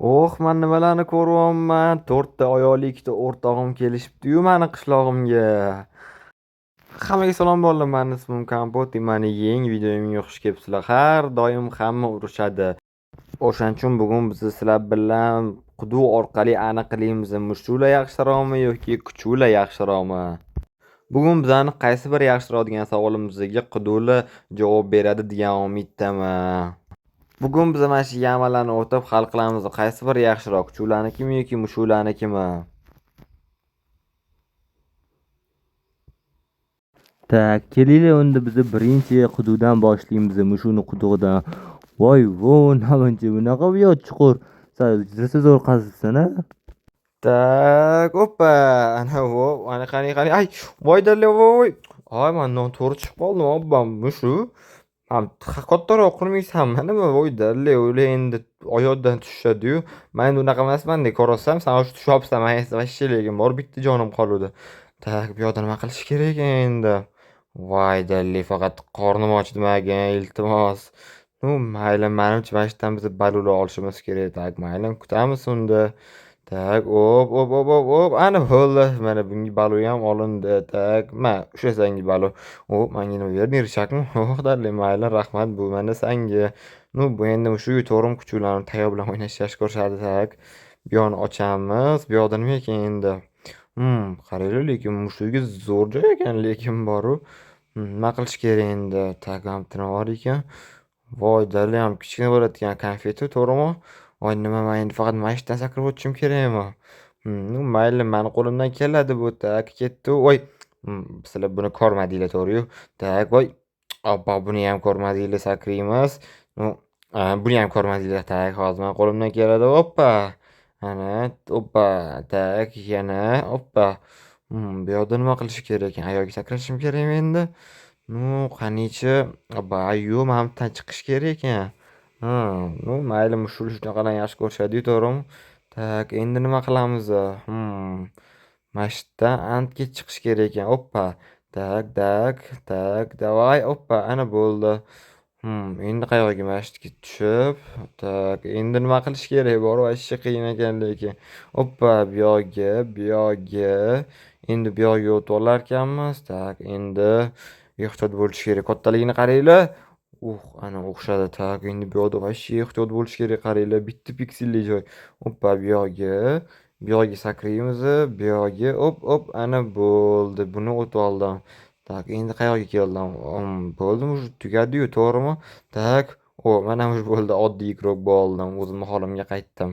Oh, man nimalarni ko'ryapman? To'rtta oyoqli ikkita o'rtog'im kelishibdi-yu mani qishlog'imga. Hammaga salom bolalar, mani ismim Kompot, mani yangi videomga xush kelibsizlar. Har doim hamma urushadi. O'shaning uchun bugun biz sizlar bilan quduq orqali aniqlaymiz, mushula yaxshiroqmi yoki kuchula yaxshiroqmi? Bugun bizani qaysi biri yaxshiroq degan savolimizga qudula javob beradi degan umiddaman. Bugun biz mana shu yamalarni o'tib hal qilamiz. Qaysi biri yaxshiroq, kuchulanikimi yoki mushulanikimi? Tak, kelinglar unda biz birinchi quduqdan boshlaymiz, mushuni qudug'idan. Voy vo, namuncha bunaqa bu yoq chuqur. Sal rosa zo'r qazibsan a? Tak, oppa, ana vo, ana qani qani, ay, voy dalla voy. Ay, man noto'g'ri chiqib qoldim, obbam, mushu. Ham kattaroq qilmaysanmi nima? Voy dalla, ular endi oyoqdan tushishadi-yu. Men endi unaqa emasman-da, ko'rasam, san o'sha tushyapsan, men esa вообще lekin bor bitta jonim qoluvdi. Tak, bu yoqda nima qilish kerak ekan endi? Voy dalla, faqat qornim ochmagin, iltimos. Ну, mayli, manimcha mana shu yerdan biz balula olishimiz kerak. Tak, mayli, kutamiz unda. Tak, op, op, op, op, op, ana bo'ldi. Mana bunga balu ham olindi. Tak, ma, o'sha senga balu. O, menga nima berding, rishakmi? Oh, dalla, mayli, rahmat, bu mana senga. Ну, bu endi shu to'g'rimi kuchuklarni tayoq bilan o'ynashni yaxshi ko'rishadi. Tak, bu yoqni ochamiz. Bu yoqda nima ekan endi? Qaranglar, lekin mushugi zo'r joy ekan, lekin boru. Nima qilish kerak endi? Tak, mana bu nima bor ekan? Voy, dalla ham kichkina bo'ladigan konfeti, to'g'rimi? Voy, nima men endi faqat mana shu yerdan sakrab o'tishim kerakmi? Ну, mayli, mani qo'limdan keladi bu. Tak, ketdi. Voy, sizlar buni ko'rmadinglar, to'g'ri-yu. Tak, voy. Obbo, buni ham ko'rmadinglar, sakraymiz. Ну, buni ham ko'rmadinglar. Tak, hozir mani qo'limdan keladi. Oppa. Ana, oppa. Tak, yana, oppa. Bu yoqda nima qilish kerak ekan? Ayolga sakrashim kerakmi endi? Ну, qanichi? Obba, yo'q, mana bu yerdan chiqish kerak ekan. Ha, ну, mayli, mushuk shunaqadan yaxshi ko'rishadi-yu, to'g'rimi? Tak, endi nima qilamiz? Mana shu yerdan antga chiqish kerak ekan. Oppa. Tak, tak, tak, davay, oppa, ana bo'ldi. Endi qayoqqa mana shu yerga tushib, tak, endi nima qilish kerak? Bor, вообще qiyin ekan lekin. Oppa, bu yoqga, bu yoqga. Endi bu yoqga o'tib olarkanmiz. Tak, endi ehtiyot bo'lish kerak. Kattaligini qaranglar. Ana o'xshadi. Tak, endi bu yoqda вообще ehtiyot bo'lish kerak, qaranglar, bitta pikselli joy. Oppa, bu yoqga, bu yoqga sakraymiz, bu yoqga, op, op, ana bo'ldi. Buni o'tib oldim. Tak, endi qayoqqa keldim? Bo'ldimi, уже tugadi-yu, to'g'rimi? Tak, o, mana уже bo'ldi, oddiy igrok bo'ldim. O'zimni holimga qaytdim.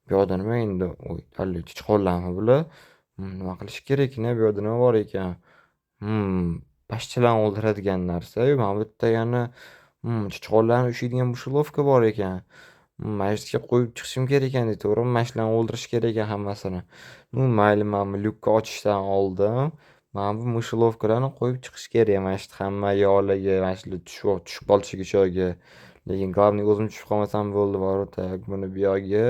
Bu yoqda nima endi? Oy, alla, sichqonlarmi bular? Nima qilish kerak ekan, bu yoqda nima bor ekan? Pashshalarni o'ldiradigan narsa-yu, mana bu yerda yana sichqonlarni ushlaydigan mushulovka bor ekan. Mana shu yerga qo'yib chiqishim kerak ekan, to'g'rimi? Mana shularni o'ldirish kerak ekan hammasini. Ну, mayli, mana bu lyukka ochishdan oldin mana bu mushulovkalarni qo'yib chiqish kerak mana shu hamma yoqlarga, mana shular tushib qolishiga shu yoqga. Lekin главный o'zim tushib qolmasam bo'ldi, boru. Tak, buni bu yoqga.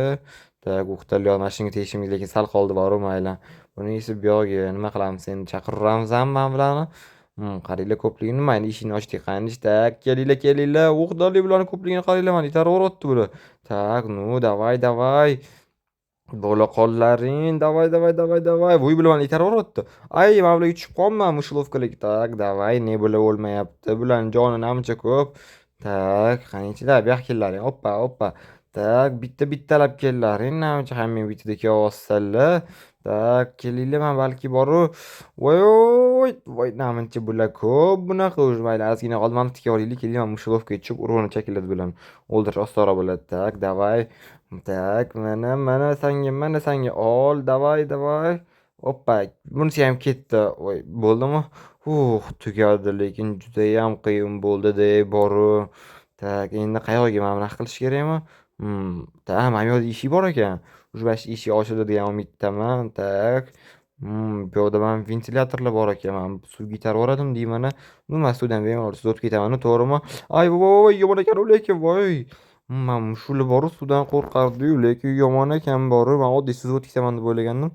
Tak, o'qtalli mana shunga tegishimga lekin sal qoldi, boru, mayli. Buni esa bu yoqga nima qilamiz endi? Chaqiraveramizmi mana bularni? Qaranglar ko'pligini, mayli, eshikni ochdik, qani, tak, kelinglar, kelinglar. O'qtalli bularni ko'pligini qaranglar, mana itaraveryapti bular. Tak, ну, давай, давай. Bo'la qollaring, давай, давай, давай, давай. Voy, bular mani itaraveryapti. Ay, mana bularga tushib qolman mushulovkalarga. Tak, давай, ne bular o'lmayapti. Bularning joni namuncha ko'p. Tak, qanichilar, bu yoqqa kellaring. Oppa, oppa. Tak, bitta-bittalab kellaring, namuncha hammang bittada kelyapsizlar. Tak, kelinglar, man balki boru. Voy, voy, voy, namuncha bular ko'p bunaqa уже mayli, ozgina qoldi. Mana bitta olaylik, kelinglar, mana mushulovkaga tushib urug'ini chakiladi bularni. O'ldirish osonroq bo'ladi. Tak, давай. Tak, mana, mana senga, mana senga ol, давай, давай. Oppa, bunisi ham ketdi. Voy, bo'ldimi? Tugadi, lekin judayam qiyin bo'ldi-da, boru. Tak, endi qayoqga mana bunaqa qilish kerakmi? Ta, mana bu yoqda eshik bor ekan. Уже mana shu eshik ochiladi degan umiddaman. Tak. Bu yoqda mana ventilyatorlar bor ekan. Man suvga itaraveradimi deyman-a. Ну, man suvdan bemalol suzib o'tib ketaman, to'g'rimi? Ay, voy, yomon ekan u lekin, voy. Man mushuklar boru suvdan qo'rqardi-yu, lekin yomon ekan boru. Man oddiy suzib o'tib ketaman deb o'ylagandim.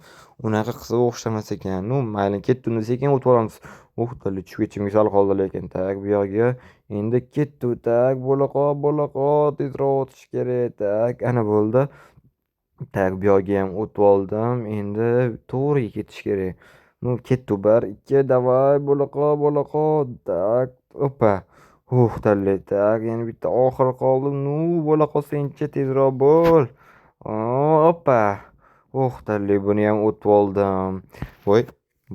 Unaqa qilsa o'xshamas ekan. Ну, mayli, ketdi unda sekin o'tib olamiz. Uh, tushib ketishimga sal qoldi lekin. Tak, bu yoqga endi ketdi. Tak, bo'la qol, bo'la qol, tezroq o'tish kerak. Tak, ana bo'ldi. Так, bu yoqga ham o'tib oldim. Endi to'g'riga ketish kerak. Ну, ketdi 1, 2, давай, bo'laqa, bo'laqa. Так, опа. Uh, talla. Так, yana bitta oxiri qoldi. Ну, bo'la qolsangchi, tezroq bo'l. Опа. Oh, talla, buni ham o'tib oldim. Voy,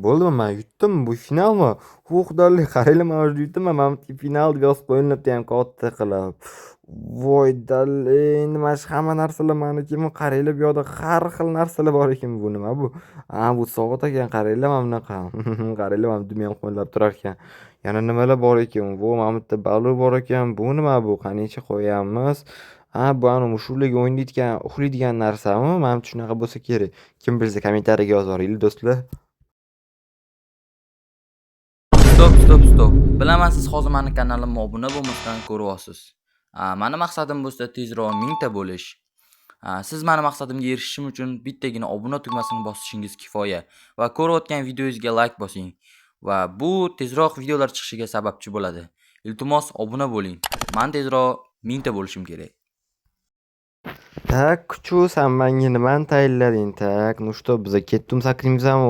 bo'ldimi? Men yutdim. Bu finalmi? Uh, talla, qaranglar, men уже yutdim. Mana bu final deb yozib qo'yilibdi ham katta qilib. Voy dalla, endi mana shu hamma narsalar manikimi? Qaranglar, bu yoqda har xil narsalar bor ekan. Bu nima bu? A, bu soat ekan, qaranglar mana bunaqa. Qaranglar, mana dumi ham qimirlab turar ekan. Yana nimalar bor ekan? Vo, mana bu yerda baliq bor ekan. Bu nima bu? Qanicha qo'yamiz. A, bu anavi mushuklarga o'ynaydigan, uxlaydigan narsami? Manimcha shunaqa bo'lsa kerak. Kim bilsa kommentariyaga yozib yuboringlar, do'stlar. Стоп, стоп, стоп. Bilaman, siz hozir mani kanalimga obuna bo'lmasdan ko'ryapsiz. Mani maqsadim bo'lsa tezroq 1000 ta bo'lish. Siz mani maqsadimga erishishim uchun bittagina obuna tugmasini bosishingiz kifoya va ko'rayotgan videongizga like bosing va bu tezroq videolar chiqishiga sababchi bo'ladi. Iltimos, obuna bo'ling. Man tezroq 1000 ta bo'lishim kerak. Так, kuchu, san menga nimani tayinlading? Так, ну что, biza ketdim sakrimizami?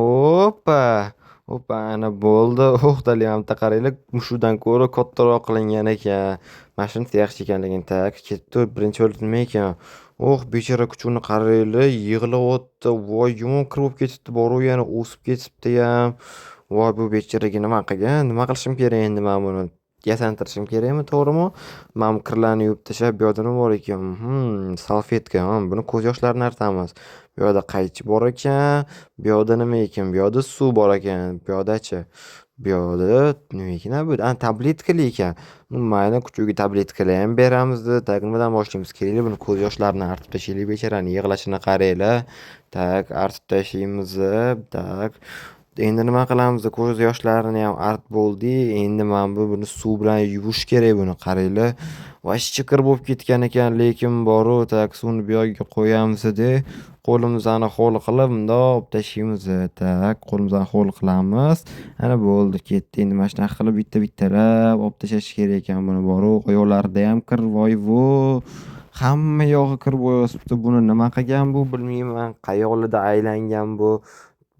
Опа! Опа, ana bo'ldi. Oh, dali, mana bitta qaranglar, mushukdan ko'ra kattaroq qilingan ekan. Mana shunisi yaxshi ekan lekin. Так, ketdi. Birinchi bo'lib nima ekan? Oh, bechora kuchukni qaranglar, yig'layapti. Voy, yomon kir bo'lib ketibdi, boru yana o'sib ketibdiyam. Voy, bu bechoraga nima qilgan? Nima qilishim kerak endi men buni? Yasantirishim kerakmi, to'g'rimi? Mana bu kirlarni yuvib tashlab, bu yoqda nima bor ekan? Salfetka. Buni ko'z yoshlarini artamiz. Bu yoqda qaychi bor ekan. Bu yoqda nima ekan? Bu yoqda suv bor ekan. Bu yoqdachi? Bu yoqda nima ekan bu? A, tabletkali ekan. Mayli, kuchukka tabletkalar ham beramiz. Так, nimadan boshlaymiz? Kelinglar, buni ko'z yoshlarini artib tashlaylik, bechorani yig'lashini qaranglar. Так, artib tashlaymiz. Так. Endi nima qilamiz? Ko'z yoshlarini ham artib bo'ldik. Endi mana bu buni suv bilan yuvish kerak buni, qaranglar. Вообще kir bo'lib ketgan ekan, lekin boru, так, suvni bu yoqqa qo'yamiz-da, qo'limizni ho'l qilib mundoq olib tashlaymiz. Так, qo'limizni ho'l qilamiz. Ana bo'ldi, ketdi. Endi mana shunaqa qilib bitta-bittalab olib tashlash kerak ekan buni boru. Oyoqlarida ham kir, voy vo. Hamma yog'i kir bo'lyapti. Buni nima qilgan bu bilmayman. Qayoqlarda aylangan bu.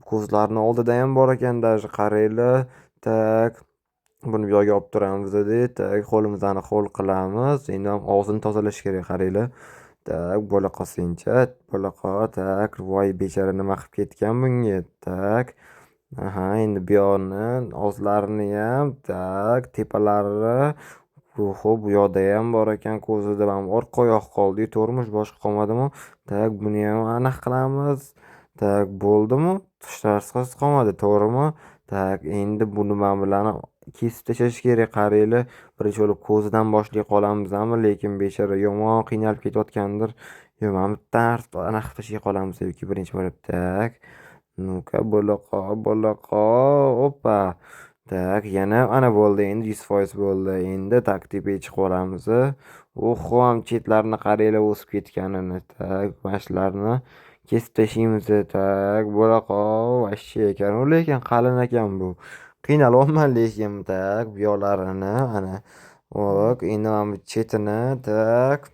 Ko'zlarini oldida ham bor ekan даже, qaranglar. Так. Buni bu yoqqa olib turamizda, так, qo'limizni ho'l qilamiz. Endi ham og'zini tozalash kerak, qaranglar. Так, bo'la qolsinchi, bo'la qol. Так, voy bechora nima qilib ketgan bunga. Так. Aha, endi bu yoqni, og'izlarini ham, так, tepalari. Xo'p, bu yoqda ham bor ekan ko'zida. Mana orqa oyog'i qoldi, to'g'rimi? Boshqa qolmadimi? Так, buni ham aniq qilamiz. Так, bo'ldimi? Hech narsasi qolmadi, to'g'rimi? Так, endi buni mana bularni kesib tashlash kerak, qaranglar. Birinchi bo'lib ko'zidan boshlay qolamizmi, lekin bechora yomon qiynalib ketayotgandir. Yo, mana bu yerdan anaqa qilib tashlay qolamiz yoki birinchi bo'lib. Так. Ну-ка, bo'la qol, bo'la qol. Опа. Так, yana ana bo'ldi, endi 100% bo'ldi. Endi так tepaga chiqib olamiz. Oho, ham chetlarini qaranglar o'sib ketganini. Так, mana shularni kesib tashlaymiz. Так, bo'la qol. Вообще ekan u, lekin qalin ekan bu. Qiynalyapman lekin. Так, bu yoqlarini ana. Ok, endi mana bu chetini, так.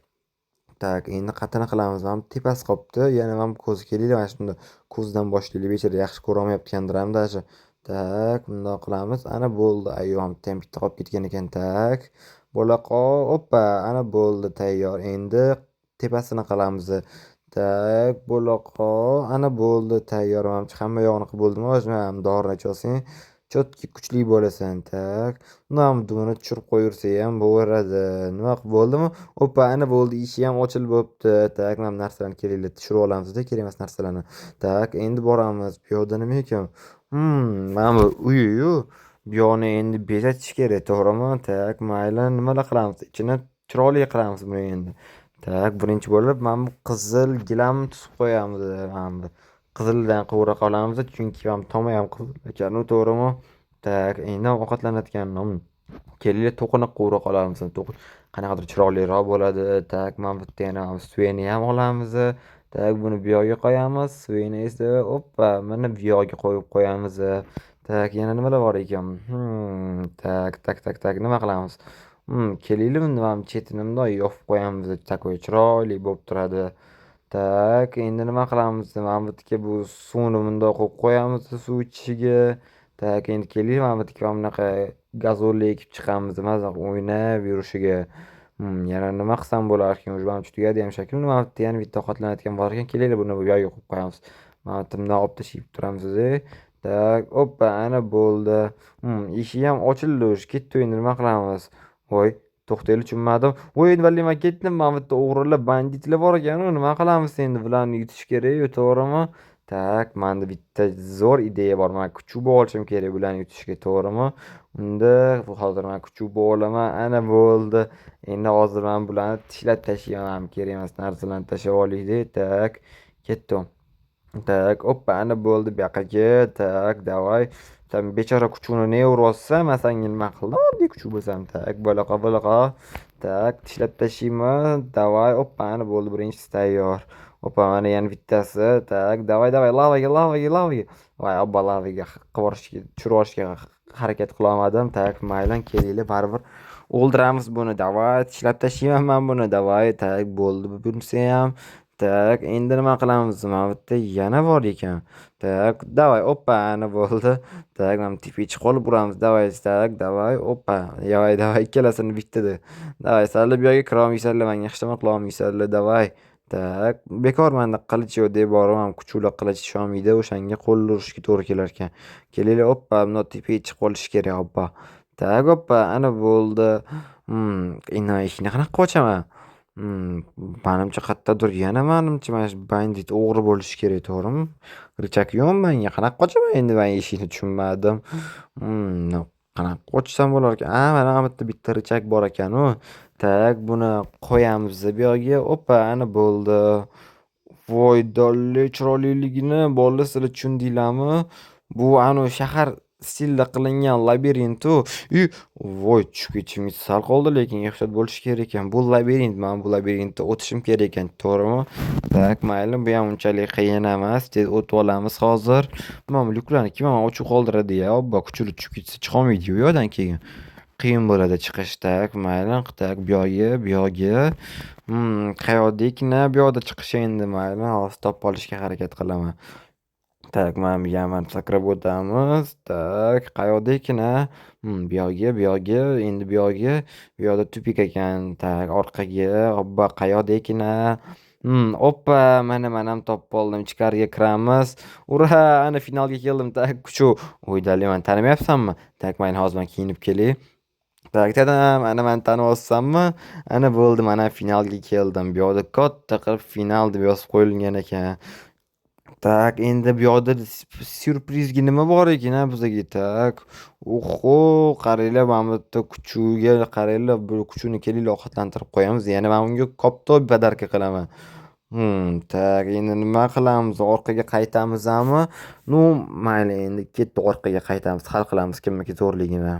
Так, endi qatini qilamiz. Mana bu tepasi qolibdi. Yana mana bu ko'zi kelinglar, mana shunda ko'zidan boshlaylik. Bechora yaxshi ko'rolmayotgandir ham даже. Так, bundoq qilamiz. Ana bo'ldi. Ayyo, bitta ham bitta qolib ketgan ekan. Так. Bo'la qol. Oppa, ana bo'ldi, tayyor. Endi tepasini qilamiz. Так, bo'la qol. Ana bo'ldi, tayyor. Manimcha hamma yog'ini qilib bo'ldimi? Hozir mana dorini icholsang, чётко kuchli bo'lasan. Так. Bundan dumini tushirib qo'yaversa ham bo'laveradi. Nima qilib bo'ldimi? Oppa, ana bo'ldi, eshik ham ochilib bo'pti. Так, mana bu narsalarni kelinglar tushirib olamizda, kerak emas narsalarni. Так, endi boramiz. Bu yoqda nima ekan? Mana bu uyi-yu. Bu yoqni endi bezatish kerak, to'g'rimi? Так, mayli, nimalar qilamiz? Ichini chiroyli qilamiz buni endi. Так, birinchi bo'lib mana bu qizil gilamni tuzib qo'yamiz. Mana bu qizildan qovura qolamiz, chunki mana tomi ham qizil ekan-u, to'g'rimi? Так, endi ovqatlanadigan kelinglar, to'qini qovura qolamiz. To'q qanaqadir chiroyliroq bo'ladi. Так, mana bu yerda yana suvini ham olamiz. Так, buni bu yoqqa qo'yamiz. Suvini esa, oppa, mana bu yoqqa qo'yib qo'yamiz. Так, yana nimalar bor ekan? Так, так, так, так, nima qilamiz? Kelinglar, buni mana bu chetini bundoq yopib qo'yamiz. Такой chiroyli bo'lib turadi. Так, endi nima qilamiz? Mana bu yerga bu suvni bundoq qo'yib qo'yamiz suv ichishiga. Так, endi keling, mana bu yerga mana bunaqa gazonli ekib chiqamiz, maza qilib o'ynab yurishiga. Yana nima qilsam bo'larkan? Уже manimcha tugadi ham shekilli. Mana bu yerda yana bitta ovqatlanadigan bor ekan. Kelinglar, buni bu yoqqa qo'yib qo'yamiz. Mana bu yerda bundoq olib tashlab turamiz. Так, oppa, ana bo'ldi. Eshik ham ochildi уже. Ketdi, endi nima qilamiz? Voy, to'xtanglar, tushunmadim. Voy, endi man ketdim. Mana bu yerda o'g'rilar, banditlar bor ekan-u. Nima qilamiz endi? Bularni yutish kerak-ku, to'g'rimi? Так, menda bitta zo'r ideya bor. Man kuchuk olishim kerak bularni yutishga, to'g'rimi? Unda hozir man kuchuk olaman. Ana bo'ldi. Endi hozir man bularni tishlab tashlayman. Kerak emas narsalarni tashlab olaylik. Так, ketdim. Так, oppa, ana bo'ldi, bu yoqqa kel. Так, давай. San bechora kuchukni nega uryapsan? Man senga nima qildim? Oddiy kuchuk bo'lsam. Так, bo'laqa, bo'laqa. Так, tishlab tashlayman. Давай, oppa, ana bo'ldi, birinchisi tayyor. Oppa, mana yana bittasi. Так, давай, давай, lavaga, lavaga, lavaga. Voy, obba, lavaga qilib yuborishga, tushirib yuborishga harakat qilolmadim. Так, mayli, kelinglar, baribir o'ldiramiz buni. Давай, tishlab tashlayman man buni. Давай, так, bo'ldi bunisi ham. Так, endi nima qilamiz? Mana bu yerda yana bor ekan. Так, давай, oppa, ana bo'ldi. Так, mana tepaga chiqib olib uramiz. Давай, так, давай, oppa. Давай, давай, ikkalasini bittada. Давай, sizlar bu yoqqa kirolmaysanlar, menga hech nima qilolmaysanlar. Давай. Так, bekor menda qilich yo'q deb borib ham kuchuklar qilich tusholmaydi, o'shanga qo'l urishga to'g'ri kelar ekan. Kelinglar, oppa, bundoq tepaga chiqib olish kerak, oppa. Так, oppa, ana bo'ldi. Endi man eshikni qanaqa qilib ochaman? Manimcha qayerdadir yana, manimcha, mana shu bandit o'g'ri bo'lishi kerak, to'g'rimi? Рычаг yo'qmi manga? Qanaqa ochaman endi man eshikni, tushunmadim. Qanaqa ochsam bo'larkan? A, mana bu yerda bitta рычаг bor ekan-u. Так, buni qo'yamiz bu yoqga. Oppa, ana bo'ldi. Voy, dolli chiroyliligini, bolalar, sizlar tushundinglarmi? Bu anavi shahar stilda qilingan labirint-u. I, voy, tushib ketishimga sal qoldi, lekin ehtiyot bo'lish kerak ekan. Bu labirint, man bu labirintda o'tishim kerak ekan, to'g'rimi? Так, mayli, bu ham unchalik qiyin emas. Tez o'tib olamiz hozir. Mana bu lyuklarni kim ham ochiq qoldiradi-ya? Obbo, kuchli tushib ketsa chiqolmaydi-yu u yoqdan keyin. Qiyin bo'ladi chiqish. Так, mayli, так, bu yoqga, bu yoqga. Qayoqda ekan bu yoqda chiqish endi, mayli, hozir topib olishga harakat qilaman. Так, mana bu ham sakrab o'tamiz. Так, qayoqda ekan a? Bu yoqga, bu yoqga, endi bu yoqga. Bu yoqda тупик ekan. Так, orqaga. Obbo, qayoqda ekan a? Oppa, mana man ham topib oldim. Ichkariga kiramiz. Ura, ana finalga keldim. Так, kuchuk. Voy, dali, mani tanimayapsanmi? Так, mayli, hozir man kiyinib kelay. Так, tadam, ana mani tanyapsanmi? Ana bo'ldi, mana finalga keldim. Bu yoqda katta qilib final deb yozib qo'yilgan ekan. Так, endi bu yoqda syurprizga nima bor ekan a bizaga? Так, oho, qaranglar, mana bu yerda kuchukka qaranglar, bu kuchukni kelinglar, ovqatlantirib qo'yamiz. Yana man unga koptok подарка qilaman. Так, endi nima qilamiz? Orqaga qaytamizmi? Ну, mayli, endi ketdik, orqaga qaytamiz. Hal qilamiz kimniki zo'rligini.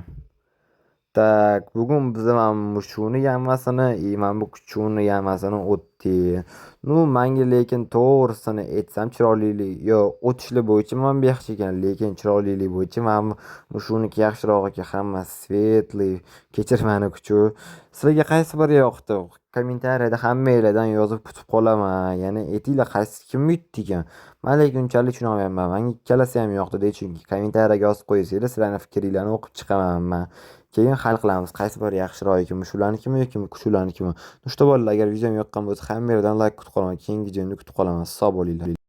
Так, bugun biz mana mushukni hammasini и mana bu kuchukni hammasini o'tdik. Ну, manga lekin to'g'risini aytsam, chiroylilik yo o'tishlar bo'yicha mana bu yaxshi ekan, lekin chiroylilik bo'yicha mana bu mushukniki yaxshiroq ekan. Hammasi светлый. Kechir mani, kuchuk. Sizlarga qaysi biri yoqdi? Kommentariyada hammanglardan yozib kutib qolaman. Yana aytinglar, qaysi kim yutdi ekan? Man lekin unchalik tushunolmayapman. Manga ikkalasi ham yoqdi-da, chunki kommentariyaga yozib qo'ysanglar, sizlarni fikringlarni o'qib chiqaman man. Keyin hal qilamiz qaysi biri yaxshiroq ekan, mushuklarnikimi yoki kuchuklarnikimi. Ну что, bolalar, agar videom yoqqan bo'lsa, hammanglardan layk kutib qolaman. Keyingi videomda kutib qolaman. Sog' bo'linglar.